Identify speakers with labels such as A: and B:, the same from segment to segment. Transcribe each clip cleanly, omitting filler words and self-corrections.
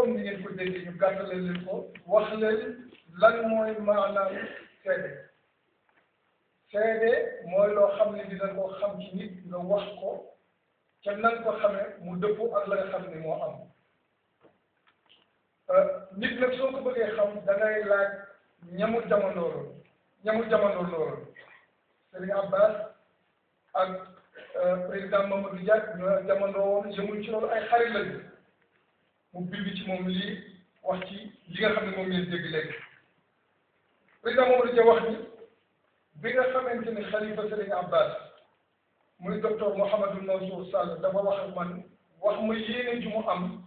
A: comme ni ngeen ko déggee ñu gàttalal leen ko wax leen lan mooy maanaam seede seede mooy loo xam ne dina ko xam ci nit nga wax ko ca nan ko xamee mu dëppoo ak la nga xam ne moo am nit nag soo ko bëggee xam da ngay laaj ñamu jamono loolu Serigne Abbas ak président Mamadou Dia ñoo jamono woon yëmul ci loolu ay xarit lañu mu bind ci moom lii wax ci li nga xam ne moom ngeen dégg léegi président Mamadou Dia wax ni bi nga xamante ni xalifa Serigne Abbas muy docteur Mouhamadou Mansour Sall dafa wax ak man wax ma yéene ju mu am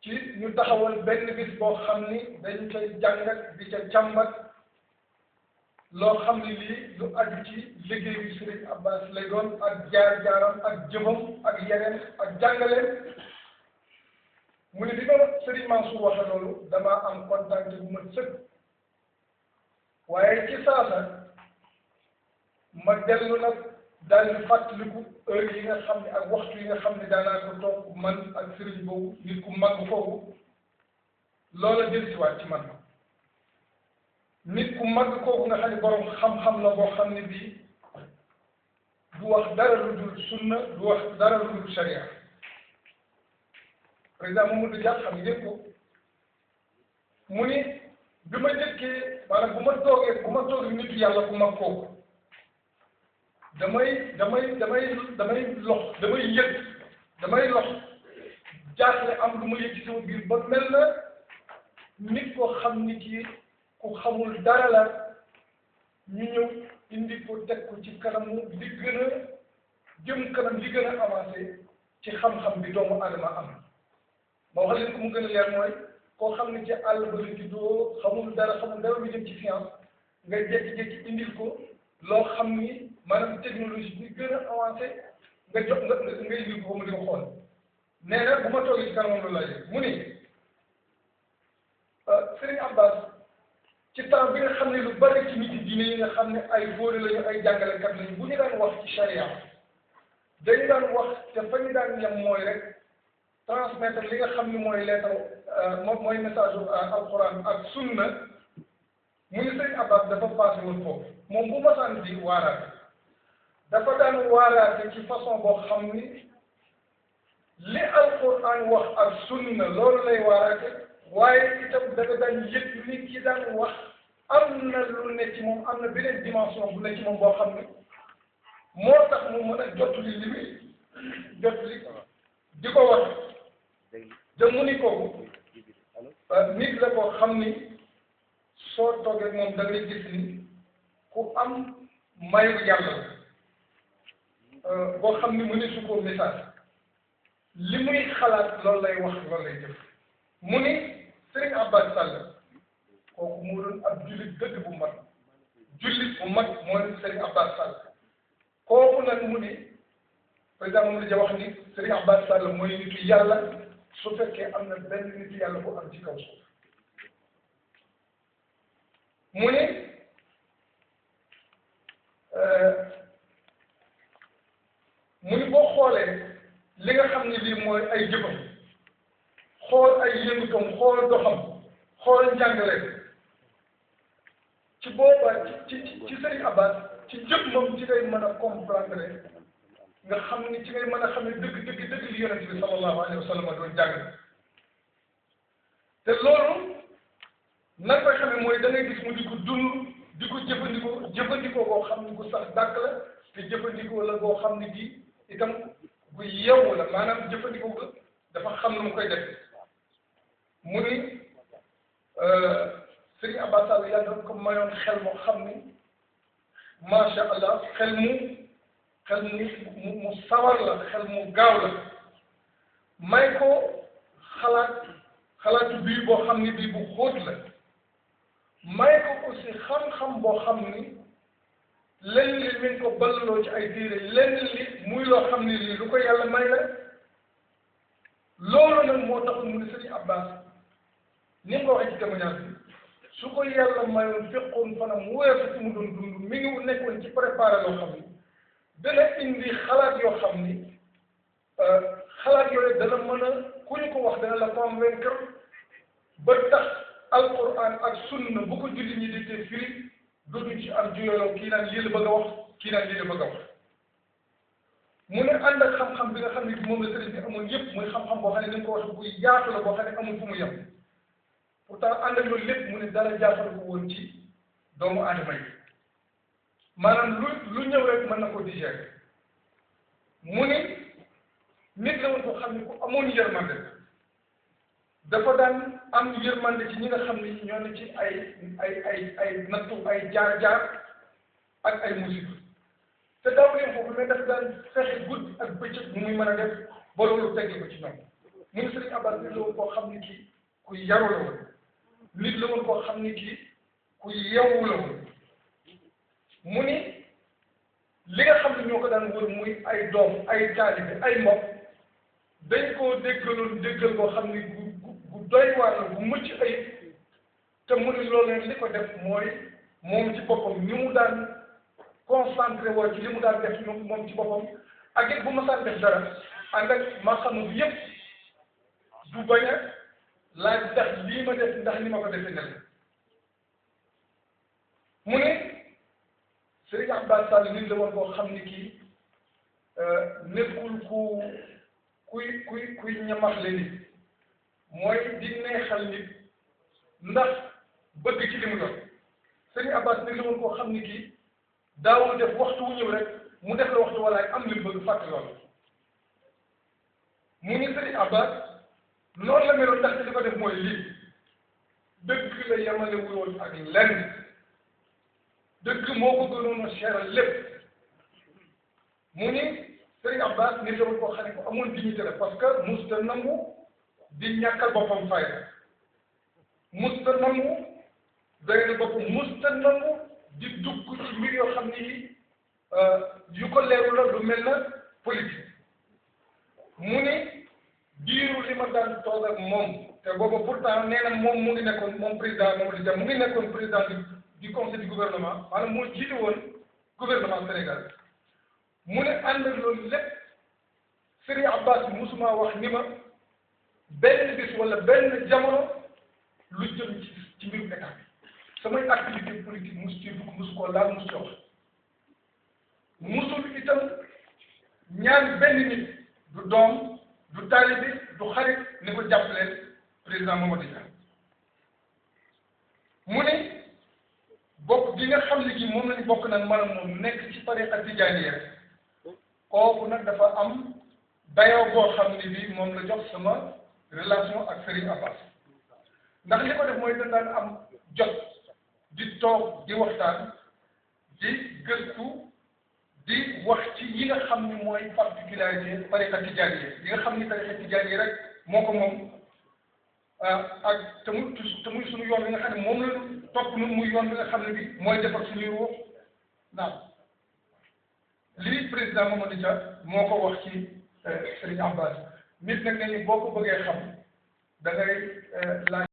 A: ci ñu taxawal benn bis boo xam ni dañ koy jàngat di ca càmbat loo xam ni lii lu aju ci liggéeyu Serigne Abbas lay doon ak jaar-jaaram ak jëfam ak yeneen ak jàngaleen mu ne bi ma Serigne Mansour waxe loolu damaa am kontaan bu ma sëkk waaye ci saasa ma dellu nag daal di fàttaliku heure yi nga xam ne ak waxtu yi nga xam ne daanaa ko toog man ak Serigne boobu nit ku mag foofu loola dellusiwaat ci man nit ku mag kooku nga xam ne borom xam-xam la boo xam ne bii du wax dara lu dul sunna du wax dara lu dul sharia président Mamadou Dia xam ngeen ko mu ni bi ma njëkkee maanaam bu ma toogee nitu yàlla bu mag kooku damay lox jaaxle am lu ma yëg ci sama biir ba mel na nit koo xam ni kii ku xamul dara la ñu ñëw indi ko teg ko ci kanamu li gën a jëm kanam li gën a avancé ci xam-xam bi doomu adama am ma wax leen ko mu gën a leer mooy koo xam ne ci àll ba la juddoo xamul dara lu jëm ci science nga jékki-jékki indil ko loo xam ni maanaam technologie bi gën a avancé nga indil ko mu di ko xool nee na bu ma toogee ci kanamam loolu laa yëg mu ni Serigne Abbas ci temps bi nga xam ne lu bari ci nit yi diine yi nga xam ne ay fóore lañu ay jàngalekat lañu bu ñu daan wax ci charia dañu daan wax te fa ñu daan yem mooy rek transmettre li nga xam ne mooy lettre mooy message alquran ak sunna mu ni Serigne Abbas dafa passé woon foofu moom bu masaan di waaraate dafa daan waaraate ci façon boo xam ni li alquran wax ak sunna loolu lay waaraate waaye itam dafa daan yëg ni ki daan wax am na lu ne ci moom am na beneen dimension bu ne ci moom boo xam ne moo tax mu mën a jottali li muy jottali di ko wax te mu ni kooku nit la koo xam ni soo toogee moom da ngay gis ni ku am mayu yàlla la boo xam ni mu ni su ko message li muy xalaat loolu lay wax loolu lay jëf mu ni Serigne Abbas Sall kooku moo doon ab jullit dëgg bu mag mooy Serigne Abbas Sall kooku nag mu ni président Mamadou Dia wax ni Serigne Abbas Sall mooy nitu yàlla su fekkee am na benn nitu yàlla bu am ci kaw suuf mu ni boo xoolee li nga xam ne lii mooy ay jëfam xool ay yëngutam xool doxam xool njàngale ci boobaa ci Serigne Abbas ci jëmmam ci ngay mën a comprendre nga xam ni ci ngay mën a xam ne dëgg li yonent bi sallallahu alayhi wa sallam doon jàng te loolu nan koy xamee mooy da ngay gis mu di ko dund di ko jëfandikoo boo xam ni ku sax dàkk la te jëfandikoo la boo xam ni bii itam bu yeewu la maanaam jëfandikoo ko dafa xam nu mu koy def mu ni Serigne Abbas Sall yàlla ko mayoon xel moo xam ni macha allah xel mu sawar la xel mu gaaw la may ko xalaatu bii boo xam ni bii bu xóot la may ko aussi xam-xam boo xam ni lenn li mi ngi ko ballaloo ci ay diire lenn li muy loo xam ni lii lu ko yàlla may la loolu nag moo tax mu ne Serigne Abbas ni nga ko waxee ci témoignage bi su ko yàlla mayoon fekkoon fanam weesu ci mu doon dund mi ngi nekkoon ci préparé loo xam ni dana indi xalaat yoo xam ni xalaat yooyu dana mën a ku ñu ko wax dana la convaincre ba tax alquran ak sunna bu ko julli ñi di te firi dootuñ ci am juyaloo kii naan lii la bëgg a wax kii naan lii la bëgg a wax mu ne ànd ak xam-xam bi nga xam ne moom la sëriñ bi amoon yëpp muy xam-xam boo xam ne ni nga ko waxee buy yaatu la boo xam ne amul fu mu yem pourtant ànd ak loolu lépp mu ne dara jaafal ko woon ci doomu aadama yi maanaam lu ñëw rek mën na ko digérer mu ni nit la woon ko xam ne ku amoon yërmande dafa daan am yërmande ci ñi nga xam ne ñoo ne ci ay nattu ay jaar-jaar ak ay musiba te daaw leen foofu mais dafa daan fexe guddi ak bëccëg mu muy mën a def ba loolu tegge ko ci ñoom mu ngi Sëriñ Abbas nit la woon koo xam ne kii ku yaru la woon nit la woon koo xam ne kii ku yeewu la woon mu ni li nga xam ne ñoo ko daan wër muy ay doom ay taalibe ay mbokk dañ koo déggaloon déggal koo xam ne gu doy waar la bu mucc ayib te mu ni loolu li ko def mooy moom ci boppam ni mu daan concentré woo ci li mu daan def moom ci boppam ak it bu ma saan def dara ànd ak ma xam bi yëpp du bañ a laaj ndax lii ma def ndax ni ma ko defee ne mu ne Sëriñ Abbas Sall nit la woon koo xam ni kii nekkul kuy ñamaxle nit mooy di neexal nit ndax bëgg ci li mu doon Sëriñ Abbas nit la woon koo xam ni kii daawul def waxtu wu ñëw rek mu def la waxtu walaay am li mu bëgg fàtte loolu mu ni Sëriñ Abbas noonu la meloon ndaxte li ko def mooy lii dëgg la yemale wuloon ak lenn dëgg moo ko gënoon a seeral lépp mu ni Sëriñ Abbas nit la woon koo xam ne ko amoon dignité la parce que musta nangu di ñàkkal boppam fayda musta nangu doy na boppam musta nangu di dugg ci mbir yoo xam ni yu ko leeru la lu mel na politique mu ni diiru li ma daan toog ak moom te booba pourtant nee na moom mu ngi nekkoon moom président Mamadou Dia mu ngi nekkoon président du conseil du gouvernement maanaam moo jiite woon gouvernement Sénégal mu ne ànd ak loolu lépp Sëriñ Abbas bi musuma wax ni ma benn bis wala benn jamono lu jëm ci mbirum état bi samay activité politique musu ci dugg musu koo laal musu ci wax musul itam ñaan benn nit du doom du taalibe du xarit ni ko jàppaleen président Mamadou Dia mu ne bokk gi nga xam ne gi moom lañ bokk nag maanaam moom nekk ci tariqa tijaaniya kooku nag dafa am dayoo boo xam ne bi moom la jox sama relation ak Sëriñ Abbas ndax li ko def mooy dañ daan am jot di toog di waxtaan di gëstu di wax ci yi nga xam ni mooy particularité tariqa tijaaniya yi nga xam ni tariqa tijaaniya rek moo ko moom ak te muy suñu yoon bi nga xam ne moom la topp nu muy yoon bi nga xam ne bi mooy defar suñuy ruux naam lii président Mamadou Dia moo ko wax ci Sëriñ Abbas nit nag ne ni boo ko bëggee xam da ngay laaj